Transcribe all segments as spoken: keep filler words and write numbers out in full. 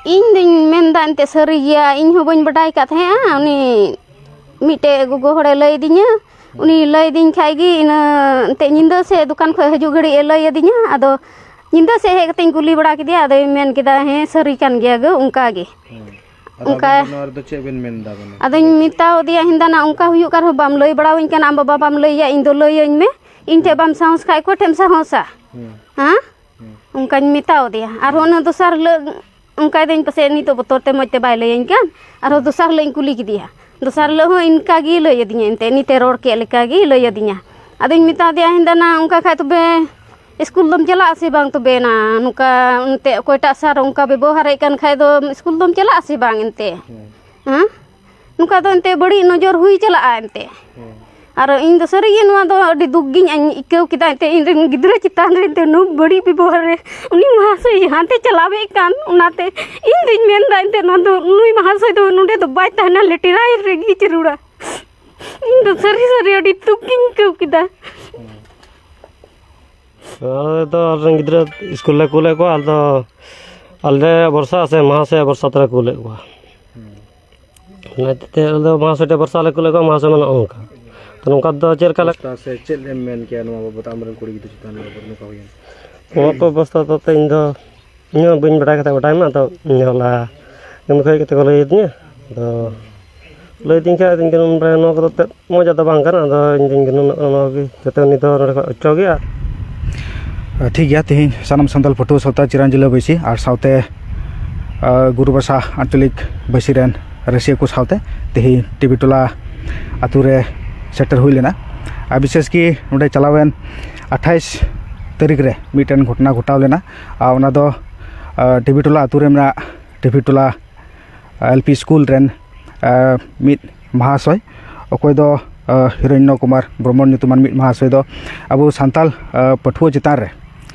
ᱤᱧ ᱫᱩᱧ ᱢᱮᱱᱫᱟ ᱮᱱᱛᱮᱫ ᱥᱟᱹᱨᱤ ᱜᱮᱭᱟ, ᱤᱧ ᱦᱚᱸ ᱵᱟᱹᱧ ᱵᱟᱰᱟᱭ ᱠᱟᱫ ᱛᱟᱦᱮᱸᱜᱼᱟ᱾ ᱩᱱᱤ ᱢᱤᱫᱴᱮᱡ ᱜᱚᱜᱚ ᱦᱚᱲᱮ ᱞᱟᱹᱭ ᱟᱹᱫᱤᱧᱟ, ᱩᱱᱤ ᱞᱟᱹᱭ ᱟᱹᱫᱤᱧ ᱠᱷᱟᱡ ᱜᱮ ᱤᱱᱟᱹ ᱮᱱᱛᱮᱫ ᱧᱤᱫᱟᱹ ᱥᱮᱫ ᱫᱚᱠᱟᱱ ᱠᱷᱚᱡ ᱦᱤᱡᱩᱜ ᱜᱷᱟᱹᱲᱤᱡ ᱮ ᱞᱟᱹᱭ ᱟᱹᱫᱤᱧᱟ᱾ ᱟᱫᱚ ᱧᱤᱫᱟᱹ ᱥᱮᱫ ᱦᱮᱡ ᱠᱟᱛᱮᱧ ᱠᱩᱞᱤ ᱵᱟᱲᱟ ᱠᱮᱫᱮᱭᱟ, ᱟᱫᱚᱭ ᱢᱮᱱ ᱠᱮᱫᱟ, "ᱦᱮᱸ, ᱥᱟᱹᱨᱤ ᱠᱟᱱ ᱜᱮᱭᱟ ᱜᱳ, ᱚᱱᱠᱟ ᱜᱮ᱾" ᱟᱫᱚ ᱚᱱᱠᱟ ᱟᱵᱮᱱ ᱫᱚ ᱱᱚᱣᱟ ᱨᱮᱫᱚ ᱪᱮᱫ ᱵᱮᱱ ᱢᱮᱱᱫᱟ ᱟᱵᱮᱱ ᱫᱚ? ᱟᱫᱚᱧ ᱢᱮᱛᱟᱣ ᱫᱮᱭᱟ, ᱦᱮᱸᱫᱟ ᱱᱟ ᱚᱱᱠᱟ ᱦᱩᱭᱩᱜ ᱠᱟᱱ ᱨᱮᱦᱚᱸ ᱵᱟᱢ ᱞᱟᱹᱭ ᱵᱟᱲᱟᱣᱟᱹᱧ ᱠᱟᱱᱟ, ᱟᱢ ᱵᱟᱵᱟ ᱵᱟᱢ ᱞᱟᱹᱭᱟ, ᱤᱧ ᱫᱚ ᱞᱟᱹᱭᱟᱹᱧ ᱢᱮ, ᱤᱧ ᱴᱷᱮᱡ ᱵᱟᱢ ᱥᱟᱦᱚᱥ ᱠᱷᱟᱡ ᱚᱠᱚᱭ ᱴᱷᱮᱡ ᱮᱢ ᱥᱟᱦᱚᱥᱟ? ᱦᱩᱸ᱾ ᱦᱮᱸ? ᱦᱩᱸ᱾ ᱚᱱᱠᱟᱧ ᱢᱮᱛᱟᱣ ᱫᱮᱭᱟ᱾ ᱟᱨᱦᱚᱸ ᱚᱱᱟ ᱫᱚᱥᱟᱨ ᱦᱤᱞᱳᱜ ᱚᱱᱠᱟᱭ ᱫᱟᱹᱧ, ᱯᱟᱥᱮᱡ ᱱᱤᱛᱚᱜ ᱵᱚᱛᱚᱨ ᱛᱮ ᱢᱚᱡᱽ ᱛᱮ ᱵᱟᱭ ᱞᱟᱹᱭᱟᱹᱧ ᱠᱟᱱ᱾ ᱟᱨᱦᱚᱸ ᱫᱚᱥᱟᱨ ᱦᱤᱞᱳᱜ ᱤᱧ ᱠᱩᱞᱤ ᱠᱮᱫᱮᱭᱟ, ᱫᱚᱥᱟᱨ ᱦᱤᱞᱳᱜ ᱦᱚᱸ ᱤᱱᱠᱟ ᱜᱮᱭ ᱞᱟᱹᱭ ᱟᱹᱫᱤᱧᱟ, ᱮᱱᱛᱮᱫ ᱱᱤᱛᱮ ᱨᱚᱲ ᱠᱮᱫ ᱞᱮᱠᱟ ᱜᱮᱭ ᱞᱟᱹᱭ ᱟᱹᱫᱤᱧᱟ᱾ ᱟᱫᱚᱧ ᱢᱮᱛᱟ ᱫᱮᱭᱟ, ᱦᱮᱸᱫᱟ ᱱᱟ ᱚᱱᱠᱟ ᱠᱷᱟᱡ ᱛᱚᱵᱮ ᱤᱥᱠᱩᱞ ᱫᱚᱢ ᱪᱟᱞᱟᱜᱼᱟ ᱥᱮ ᱵᱟᱝ ᱛᱚᱵᱮ ᱱᱟ? ᱱᱚᱝᱠᱟ ᱮᱱᱛᱮᱫ ᱚᱠᱚᱭᱴᱟᱜ ᱥᱟᱨ ᱚᱱᱠᱟ ᱵᱮᱵᱚᱦᱟᱨᱮᱫ ᱠᱟᱱ ᱠᱷᱟᱡ ᱫᱚ ᱤᱥᱠᱩᱞ ᱫᱚᱢ ᱪᱟᱞᱟᱜᱼᱟ ᱥᱮ ᱵᱟᱝ ᱮᱱᱛᱮᱫ? ᱦᱩᱸ᱾ ᱦᱮᱸ? ᱱᱚᱝᱠᱟ ᱫᱚ ᱮᱱᱛᱮᱫ ᱵᱟᱹᱲᱤᱡ ᱱᱚᱡᱚᱨ ᱦᱩᱭ ᱪᱟᱞᱟᱜᱼᱟ ᱮᱱᱛᱮᱫ᱾ ᱦᱩᱸ᱾ ᱟᱨ ᱤᱧ ᱫᱚ ᱥᱟᱹᱨᱤᱜᱮ ᱱᱚᱣᱟ ᱫᱚ ᱟᱹᱰᱤ ᱫᱩᱠ ᱜᱤᱧ ᱟᱹᱭ-, ᱟᱹᱭᱠᱟᱹᱣ ᱠᱮᱫᱟ ᱮᱱᱛᱮᱫ, ᱤᱧ ᱨᱮᱱ ᱜᱤᱫᱽᱨᱟᱹ ᱪᱮᱛᱟᱱ ᱨᱮ ᱮᱱᱛᱮᱫ ᱱᱩᱱ ᱵᱟᱹᱲᱤᱡ ᱵᱮᱵᱚᱦᱟᱨ ᱨᱮ ᱩᱱᱤ ᱢᱟᱦᱟᱥᱚᱭ ᱡᱟᱦᱟᱸᱛᱮ ᱪᱟᱞᱟᱣᱮᱫ ᱠᱟᱱ, ᱚᱱᱟᱛᱮ ᱤᱧ ᱫᱩᱧ ᱢᱮᱱᱫᱟ ᱮᱱᱛᱮᱫ ᱱᱚᱣᱟ ᱫᱚ ᱱᱩᱭ ᱢᱟᱦᱟᱥᱚᱭ ᱫᱚ ᱱᱚᱰᱮ ᱫᱚ ᱵᱟᱭ ᱛᱟᱦᱮᱱᱟ, ᱞᱮᱴᱮᱨᱟᱭ ᱨᱮᱜᱮ ᱡᱟᱹᱨᱩᱲᱟ᱾ ᱤᱧ ᱫᱚ ᱥᱟᱹᱨᱤ ᱥᱟᱹᱨᱤ ᱟᱹᱰᱤ ᱫᱩᱠ ᱜᱤᱧ ᱟᱹᱭᱠᱟᱹᱣ ᱠᱮᱫᱟ᱾ ᱟᱞᱮ ᱫᱚ ᱟᱞᱮᱨᱮᱱ ᱜᱤᱫᱽᱨᱟᱹ ᱥᱠᱩᱞ ᱞᱮ ᱠᱩᱞᱮᱫ ᱠᱚᱣᱟ, ᱟᱞᱮ ᱫᱚ ᱟᱞᱮ ᱵᱷᱚᱨᱥᱟ ᱥᱮ ᱢᱟᱦᱟᱥᱚᱭ ᱵᱷᱚᱨᱥᱟ ᱛᱮᱞᱮ ᱠᱩᱞᱮᱫ ᱠᱚᱣᱟ᱾ ᱦᱩᱸ᱾ ᱚᱱᱟ ᱦᱚᱛᱮᱡ ᱛᱮ ᱟᱞᱮ ᱫᱚ ᱢᱟᱦᱟᱥᱚᱭ ᱴᱷᱮᱱ ᱵᱷᱚᱨᱥᱟ ᱞᱮ ᱠᱩᱞᱮᱫ ᱠᱚᱣᱟ, ᱢᱟᱦᱟᱥᱚᱭ ᱢᱟ ᱱᱚᱜᱼᱚ ᱱᱚᱝᱠᱟ᱾ ᱛᱚ ᱱᱚᱝᱠᱟ ᱫᱚ ᱪᱮᱫ ᱞᱮᱠᱟ ᱞᱮ- ᱵᱮᱵᱚᱥᱛᱷᱟ ᱥᱮ ᱪᱮᱫ ᱮᱢ ᱢᱮᱱ ᱠᱮᱭᱟ ᱱᱚᱣᱟ ᱵᱟᱵᱚᱫ ᱟᱢᱨᱮᱱ ᱠᱩᱲᱤ ᱜᱤᱫᱽᱨᱟᱹ ᱪᱮᱛᱟᱱ ᱨᱮ ᱱᱚᱝᱠᱟ ᱦᱩᱭᱮᱱ? ᱱᱚᱣᱟ ᱠᱚ ᱵᱮᱵᱚᱥᱛᱷᱟ ᱫᱚ ᱛᱮ ᱤᱧ ᱫᱚ, ᱤᱧ ᱦᱚᱸ ᱵᱟᱹᱧ ᱵᱟᱰᱟᱭ ᱠᱟᱛᱷᱟ ᱵᱟᱰᱟᱭ ᱢᱟ, ᱟᱫᱚ ᱤᱧ ᱦᱚᱸ ᱦᱚᱞᱟ ᱠᱟᱹᱢᱤ ᱠᱷᱚᱡ ᱠᱟᱛᱮ ᱠᱚ ᱞᱟᱹᱭ ᱟᱹᱫᱤᱧᱟ᱾ ᱟᱫᱚ ᱞᱟᱹᱭ ᱟᱹᱫᱤᱧ ᱠᱷᱟᱡ ᱟᱫᱚᱧ ᱢᱮᱱᱫᱟ, ᱱᱚᱣᱟ ᱠᱚᱫᱚ ᱛᱮᱫ ᱢᱚᱡᱽ ᱫᱚ ᱵᱟᱝ ᱠᱟᱱᱟ᱾ ᱟᱫᱚ ᱤᱧ ᱫᱚᱧ ᱜᱩᱱᱟᱹᱱᱚᱜ ᱠᱟᱱᱟ ᱱᱚᱣᱟ ᱜᱮ, ᱡᱟᱛᱮ ᱩᱱᱤ ᱫᱚ ᱱᱚᱰᱮ ᱠᱷᱚᱡ ᱚᱪᱚᱜᱮ᱾ ᱟᱨ ᱴᱷᱤᱠ ᱜᱮᱭᱟ, ᱛᱮᱦᱮᱧ ᱥᱟᱱᱟᱢ ᱥᱟᱱᱛᱟᱲ ᱯᱟᱹᱴᱷᱩᱣᱟᱹ ᱥᱟᱶᱛᱟ ᱪᱤᱨᱟᱱ ᱡᱤᱞᱟᱹ ᱵᱟᱹᱭᱥᱤ ᱟᱨ ᱥᱟᱶᱛᱮ, ᱟ, ᱜᱩᱨᱩ ᱵᱷᱟᱥᱟ ᱟᱧᱪᱚᱞᱤᱠ ᱵᱟᱹᱭᱥᱤ ᱨᱮᱱ ᱨᱟᱹᱥᱤᱭᱟᱹ ᱠᱚ ᱥᱟᱶᱛᱮ ᱛᱮᱦᱮᱧ ᱴᱤᱵᱤ ᱴᱚᱞᱟ ᱟᱛᱳ ᱨᱮ ᱥᱮᱴᱮᱨ ᱦᱩᱭ ᱞᱮᱱᱟ᱾ ᱟᱨ ᱵᱤᱥᱮᱥ ᱠᱤ ᱱᱚᱰᱮ ᱪᱟᱞᱟᱣᱮᱱ ᱟᱴᱷᱟᱭᱤᱥ ᱛᱟᱹᱨᱤᱠᱷ ᱨᱮ ᱢᱤᱫᱴᱮᱱ ᱜᱷᱚᱴᱚᱱᱟ ᱜᱷᱚᱴᱟᱣ ᱞᱮᱱᱟ᱾ ᱟᱨ ᱚᱱᱟ ᱫᱚ, ᱟ, ᱴᱤᱵᱤ ᱴᱚᱞᱟ ᱟᱛᱳ ᱨᱮ ᱢᱮᱱᱟᱜ ᱴᱤᱵᱤ ᱴᱚᱞᱟ ᱮᱞ ᱯᱤ ᱥᱠᱩᱞ ᱨᱮᱱ, ᱟ, ᱢᱤᱫ ᱢᱟᱦᱟᱥᱚᱭ, ᱚᱠᱚᱭ ᱫᱚ, ᱟ, ᱦᱤᱨᱚᱧᱱᱚ ᱠᱩᱢᱟᱨ ᱵᱨᱚᱦᱢᱚᱱ ᱧᱩᱛᱩᱢᱟᱱ ᱢᱤᱫ ᱢᱟᱦᱟᱥᱚᱭ ᱫᱚ ᱟᱵᱚ ᱥᱟᱱᱛᱟᱲ, ᱟ, ᱯᱟᱹᱴᱷᱩᱣᱟᱹ ᱪᱮᱛᱟᱱ ᱨᱮ,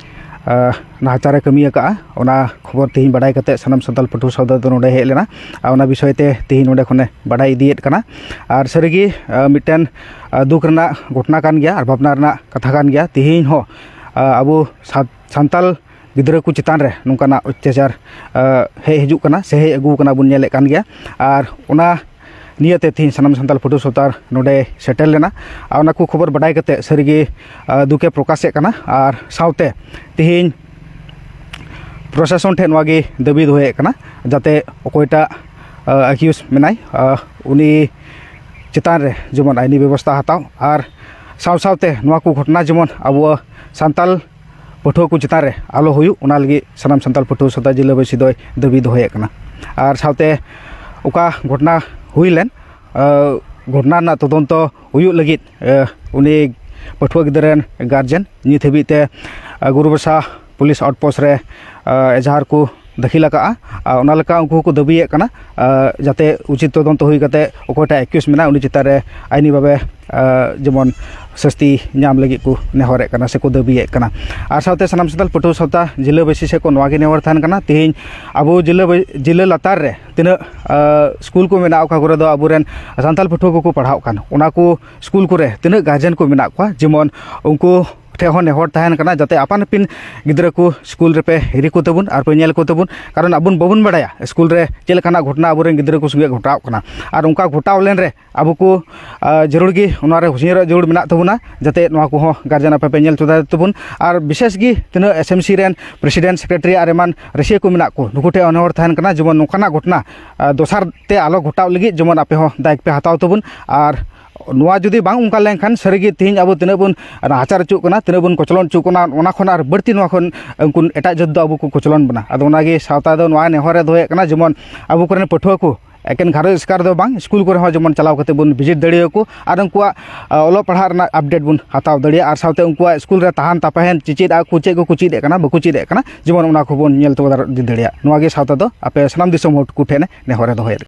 ᱟ, ᱱᱟᱦᱟᱪᱟᱨᱮ ᱠᱟᱹᱢᱤ ᱟᱠᱟᱫᱼᱟ᱾ ᱚᱱᱟ ᱠᱷᱚᱵᱚᱨ ᱛᱮᱦᱮᱧ ᱵᱟᱰᱟᱭ ᱠᱟᱛᱮ ᱥᱟᱱᱟᱢ ᱥᱟᱱᱛᱟᱲ ᱯᱟᱹᱴᱷᱩᱣᱟᱹ ᱥᱟᱶᱛᱟ ᱫᱚ ᱱᱚᱰᱮ ᱦᱮᱡ ᱞᱮᱱᱟ᱾ ᱟᱨ ᱚᱱᱟ ᱵᱤᱥᱚᱭ ᱛᱮ ᱛᱮᱦᱮᱧ ᱱᱚᱰᱮ ᱠᱷᱚᱱᱮ ᱵᱟᱰᱟᱭ ᱤᱫᱤᱭᱮᱫ ᱠᱟᱱᱟ᱾ ᱟᱨ ᱥᱟᱹᱨᱤᱜᱮ, ᱟ, ᱢᱤᱫᱴᱮᱱ, ᱟ, ᱫᱩᱠ ᱨᱮᱱᱟᱜ ᱜᱷᱚᱴᱚᱱᱟ ᱠᱟᱱ ᱜᱮᱭᱟ ᱟᱨ ᱵᱷᱟᱵᱽᱱᱟ ᱨᱮᱱᱟᱜ ᱠᱟᱛᱷᱟ ᱠᱟᱱ ᱜᱮᱭᱟ᱾ ᱛᱮᱦᱮᱧ ᱦᱚᱸ, ᱟ, ᱟᱵᱚ ᱥᱟ-, ᱥᱟᱱᱛᱟᱲ ᱜᱤᱫᱽᱨᱟᱹ ᱠᱚ ᱪᱮᱛᱟᱱ ᱨᱮ ᱱᱚᱝᱠᱟᱱᱟᱜ ᱚᱛᱛᱟᱪᱟᱨ, ᱟ, ᱦᱮᱡ ᱦᱤᱡᱩᱜ ᱠᱟᱱᱟ ᱥᱮ ᱦᱮᱡ ᱟᱹᱜᱩ ᱠᱟᱱᱟ ᱵᱚᱱ ᱧᱮᱞᱮᱫ ᱠᱟᱱ ᱜᱮᱭᱟ᱾ ᱟᱨ ᱚᱱᱟ ᱱᱤᱭᱟᱹᱛᱮ ᱛᱮᱦᱮᱧ ᱥᱟᱱᱟᱢ ᱥᱟᱱᱛᱟᱲ ᱯᱟᱹᱴᱷᱩᱣᱟᱹ ᱥᱟᱶᱛᱟ ᱱᱚᱰᱮ ᱥᱮᱴᱮᱨ ᱞᱮᱱᱟ᱾ ᱟᱨ ᱚᱱᱟ ᱠᱚ ᱠᱷᱚᱵᱚᱨ ᱵᱟᱰᱟᱭ ᱠᱟᱛᱮ ᱥᱟᱹᱨᱤᱜᱮ, ᱟ, ᱫᱩᱠᱮ ᱯᱨᱚᱠᱟᱥᱮᱫ ᱠᱟᱱᱟ᱾ ᱟᱨ ᱥᱟᱶᱛᱮ ᱛᱮᱦᱮᱧ ᱯᱨᱚᱥᱟᱥᱚᱱ ᱴᱷᱮᱱ ᱱᱚᱣᱟ ᱜᱮ ᱫᱟᱹᱵᱤ ᱫᱚᱦᱚᱭᱮᱫ ᱠᱟᱱᱟ, ᱡᱟᱛᱮ ᱚᱠᱚᱭᱴᱟᱜ, ᱟ, accused ᱢᱮᱱᱟᱭ, ᱟ, ᱩᱱᱤ ᱪᱮᱛᱟᱱ ᱨᱮ ᱡᱮᱢᱚᱱ ᱟᱹᱭᱤᱱᱤ ᱵᱮᱵᱚᱥᱛᱷᱟ ᱦᱟᱛᱟᱣ, ᱟᱨ ᱥᱟᱶ ᱥᱟᱶᱛᱮ ᱱᱚᱣᱟ ᱠᱚ ᱜᱷᱚᱴᱚᱱᱟ ᱡᱮᱢᱚᱱ ᱟᱵᱚ ᱥᱟᱱᱛᱟᱞ ᱯᱟᱹᱴᱷᱩᱣᱟᱹ ᱠᱚ ᱪᱮᱛᱟᱱ ᱨᱮ ᱟᱞᱚ ᱦᱩᱭᱩᱜ, ᱚᱱᱟ ᱞᱟᱹᱜᱤᱫ ᱥᱟᱱᱟᱢ ᱥᱟᱱᱛᱟᱲ ᱯᱟᱹᱴᱷᱩᱣᱟᱹ ᱥᱟᱶᱛᱟ ᱡᱮᱞᱟᱹᱵᱟᱹᱥᱤ ᱫᱚᱭ ᱫᱟᱹᱵᱤ ᱫᱚᱦᱚᱭᱮᱫ ᱠᱟᱱᱟ᱾ ᱟᱨ ᱥᱟᱶᱛᱮ ᱚᱠᱟ ᱜᱷᱚᱴᱚᱱᱟ ᱦᱩᱭ ᱞᱮᱱ, ᱟ, ᱜᱷᱚᱴᱚᱱᱟ ᱨᱮᱱᱟᱜ ᱛᱚᱫᱚᱱᱛᱚ ᱦᱩᱭᱩᱜ ᱞᱟᱹᱜᱤᱫ, ᱟ, ᱩᱱᱤ ᱯᱟᱹᱴᱷᱩᱣᱟᱹ ᱜᱤᱫᱽᱨᱟᱹ ᱨᱮᱱ ᱜᱟᱨᱡᱮᱱ ᱱᱤᱛ ᱦᱟᱹᱵᱤᱡ ᱛᱮ, ᱟ, ᱜᱩᱨᱩᱵᱟᱥᱟ ᱯᱩᱞᱤᱥ ᱟᱣᱩᱴᱯᱳᱥᱴ ᱨᱮ, ᱟ, ᱮᱡᱟᱦᱟᱨ ᱠᱚ ᱫᱟᱹᱠᱷᱤᱞ ᱟᱠᱟᱫᱼᱟ᱾ ᱟ, ᱚᱱᱟ ᱞᱮᱠᱟ ᱩᱱᱠᱩ ᱦᱚᱸᱠᱚ ᱫᱟᱹᱵᱤᱭᱮᱫ ᱠᱟᱱᱟ, ᱟ, ᱡᱟᱛᱮ ᱩᱪᱤᱛ ᱛᱚᱫᱚᱱᱛᱚ ᱦᱩᱭ ᱠᱟᱛᱮ ᱚᱠᱚᱭᱴᱟᱜ accused ᱢᱮᱱᱟᱭ ᱩᱱᱤ ᱪᱮᱛᱟᱱ ᱨᱮ ᱟᱹᱭᱤᱱᱤ ᱵᱷᱟᱵᱮ, ᱟ, ᱡᱮᱢᱚᱱ ᱥᱟᱹᱥᱛᱤ ᱧᱟᱢ ᱞᱟᱹᱜᱤᱫ ᱠᱚ ᱱᱮᱦᱚᱨᱮᱫ ᱠᱟᱱᱟ ᱥᱮᱠᱚ ᱫᱟᱹᱵᱤᱭᱮᱫ ᱠᱟᱱᱟ᱾ ᱟᱨ ᱥᱟᱶᱛᱮ ᱥᱟᱱᱟᱢ ᱥᱟᱱᱛᱟᱲ ᱯᱟᱹᱴᱷᱩᱣᱟᱹ ᱥᱟᱶᱛᱟ ᱡᱮᱞᱟᱹᱵᱟᱹᱥᱤ ᱥᱮᱫ ᱠᱷᱚᱱ ᱱᱚᱣᱟ ᱜᱮ ᱱᱮᱦᱚᱨ ᱛᱟᱦᱮᱱ ᱠᱟᱱᱟ, ᱛᱮᱦᱮᱧ ᱟᱵᱚ ᱡᱮᱞᱟᱹ ᱵᱟᱹ-, ᱡᱮᱞᱟᱹ ᱞᱟᱛᱟᱨ ᱨᱮ ᱛᱤᱱᱟᱹᱜ, ᱟ, ᱥᱠᱩᱞ ᱠᱚ ᱢᱮᱱᱟᱜᱼᱟ, ᱚᱠᱟ ᱠᱚᱨᱮ ᱫᱚ ᱟᱵᱚᱨᱮᱱ ᱥᱟᱱᱛᱟᱲ ᱯᱟᱹᱴᱷᱩᱣᱟᱹ ᱠᱚᱠᱚ ᱯᱟᱲᱦᱟᱜ ᱠᱟᱱ, ᱚᱱᱟ ᱠᱚ ᱥᱠᱩᱞ ᱠᱚᱨᱮ ᱛᱤᱱᱟᱹᱜ ᱜᱟᱨᱡᱮᱱ ᱠᱚ ᱢᱮᱱᱟᱜ ᱠᱚᱣᱟ, ᱡᱮᱢᱚᱱ ᱩᱱᱠᱩ ᱴᱷᱮᱱ ᱦᱚᱸ ᱱᱮᱦᱚᱨ ᱛᱟᱦᱮᱱ ᱠᱟᱱᱟ, ᱡᱟᱛᱮ ᱟᱯᱟᱱ ᱟᱹᱯᱤᱱ ᱜᱤᱫᱽᱨᱟᱹ ᱠᱚ ᱥᱠᱩᱞ ᱨᱮᱯᱮ ᱦᱤᱨᱤ ᱠᱚ ᱛᱟᱵᱚᱱ ᱟᱨ ᱯᱮ ᱧᱮᱞ ᱠᱚ ᱛᱟᱵᱚᱱ᱾ ᱠᱟᱨᱚᱱ ᱟᱵᱚᱱ ᱵᱟᱵᱚᱱ ᱵᱟᱲᱟᱭᱟ ᱥᱠᱩᱞ ᱨᱮ ᱪᱮᱫ ᱞᱮᱠᱟᱱᱟᱜ ᱜᱷᱚᱴᱚᱱᱟ ᱟᱵᱚᱨᱮᱱ ᱜᱤᱫᱽᱨᱟᱹ ᱠᱚ ᱥᱚᱸᱜᱮ ᱜᱷᱚᱴᱟᱣ ᱠᱟᱱᱟ᱾ ᱟᱨ ᱚᱱᱠᱟ ᱜᱷᱚᱴᱟᱣ ᱞᱮᱱ ᱨᱮ ᱟᱵᱚ ᱠᱚ, ᱟ, ᱡᱟᱹᱨᱩᱲ ᱜᱮ ᱚᱱᱟ ᱨᱮ ᱦᱩᱸᱥᱤᱭᱟᱹᱨᱚᱜ ᱡᱟᱹᱨᱩᱲ ᱢᱮᱱᱟᱜ ᱛᱟᱵᱚᱱᱟ, ᱡᱟᱛᱮ ᱱᱚᱣᱟ ᱠᱚᱦᱚᱸ ᱜᱟᱨᱡᱮᱱ ᱟᱯᱮ ᱯᱮ ᱧᱮᱞ ᱪᱚ ᱫᱟᱲᱮ ᱛᱟᱵᱚᱱ᱾ ᱟᱨ ᱵᱤᱥᱮᱥ ᱜᱮ ᱛᱤᱱᱟᱹᱜ S M C ᱨᱮᱱ president, secretary ᱟᱨ ᱮᱢᱟᱱ ᱨᱟᱹᱥᱤᱭᱟᱹ ᱠᱚ ᱢᱮᱱᱟᱜ ᱠᱚ, ᱱᱩᱠᱩ ᱴᱷᱮᱱ ᱱᱮᱦᱚᱨ ᱛᱟᱦᱮᱱ ᱠᱟᱱᱟ, ᱡᱮᱢᱚᱱ ᱱᱚᱝᱠᱟᱱᱟᱜ ᱜᱷᱚᱴᱚᱱᱟ, ᱟ, ᱫᱚᱥᱟᱨ ᱛᱮ ᱟᱞᱚ ᱜᱷᱚᱴᱟᱣ ᱞᱟᱹᱜᱤᱫ ᱡᱮᱢᱚᱱ ᱟᱯᱮ ᱦᱚᱸ ᱫᱟᱭᱤᱛ ᱯᱮ ᱦᱟᱛᱟᱣ ᱛᱟᱵᱚᱱ᱾ ᱟᱨ ᱱᱚᱣᱟ ᱡᱩᱫᱤ ᱵᱟᱝ ᱚᱱᱠᱟ ᱞᱮᱱᱠᱷᱟᱱ, ᱥᱟᱹᱨᱤᱜᱮ ᱛᱮᱦᱮᱧ ᱟᱵᱚ ᱛᱤᱱᱟᱹᱜ ᱵᱚᱱ ᱱᱟᱦᱟᱪᱟᱨ ᱦᱚᱪᱚᱜ ᱠᱟᱱᱟ, ᱛᱤᱱᱟᱹᱜ ᱵᱚᱱ ᱠᱚᱪᱞᱚᱱ ᱦᱚᱪᱚᱜ ᱠᱟᱱᱟ, ᱚᱱᱟ ᱠᱷᱚᱱ ᱟᱨ ᱵᱟᱹᱲᱛᱤ ᱱᱚᱣᱟ ᱠᱷᱚᱱ ᱩᱱᱠᱩ ᱮᱴᱟᱜ ᱡᱟᱹᱛ ᱫᱚ ᱟᱵᱚ ᱠᱚ ᱠᱚᱪᱞᱚᱱ ᱵᱚᱱᱟ᱾ ᱟᱫᱚ ᱚᱱᱟᱜᱮ ᱥᱟᱶᱛᱟ ᱫᱚ ᱱᱚᱣᱟ ᱱᱮᱦᱚᱨᱮ ᱫᱚᱦᱚᱭᱮᱫ ᱠᱟᱱᱟ, ᱡᱮᱢᱚᱱ ᱟᱵᱚ ᱠᱚᱨᱮᱱ ᱯᱟᱹᱴᱷᱩᱣᱟᱹ ᱠᱚ ᱮᱠᱮᱱ ᱜᱷᱟᱨᱚᱸᱡᱽ ᱮᱥᱠᱟᱨ ᱫᱚ ᱵᱟᱝ, ᱥᱠᱩᱞ ᱠᱚᱨᱮ ᱦᱚᱸ ᱡᱮᱢᱚᱱ ᱪᱟᱞᱟᱣ ᱠᱟᱛᱮ ᱵᱚᱱ visit ᱫᱟᱲᱮᱭᱟᱠᱚ ᱟᱨ ᱩᱱᱠᱩᱣᱟᱜ, ᱟ, ᱚᱞᱚᱜ ᱯᱟᱲᱦᱟᱜ ᱨᱮᱱᱟᱜ update ᱵᱚᱱ ᱦᱟᱛᱟᱣ ᱫᱟᱲᱮᱭᱟᱜᱼᱟ᱾ ᱟᱨ ᱥᱟᱶᱛᱮ ᱩᱱᱠᱩᱣᱟᱜ ᱥᱠᱩᱞ ᱨᱮ ᱛᱟᱦᱮᱱ ᱛᱟᱯᱟᱦᱮᱱ ᱪᱮᱪᱮᱫ ᱟᱠᱚ, ᱪᱮᱫ ᱠᱚᱠᱚ ᱪᱮᱫ ᱮᱫ ᱠᱟᱱᱟ, ᱵᱟᱠᱚ ᱪᱮᱫ ᱮᱫ ᱠᱟᱱᱟ, ᱡᱮᱢᱚᱱ ᱚᱱᱟ ᱠᱚᱵᱚᱱ ᱧᱮᱞ ᱛᱚᱨᱟ ᱤᱫᱤ ᱫᱟᱲᱮᱭᱟᱜ᱾ ᱱᱚᱣᱟ ᱜᱮ ᱥᱟᱶᱛᱟ ᱫᱚ ᱟᱯᱮ ᱥᱟᱱᱟᱢ ᱫᱤᱥᱚᱢ ᱦᱚᱲ ᱠᱚ ᱴᱷᱮᱱ ᱱᱮᱦᱚᱨᱮ ᱫᱚᱦᱚᱭᱮᱫ ᱠᱟᱱᱟ᱾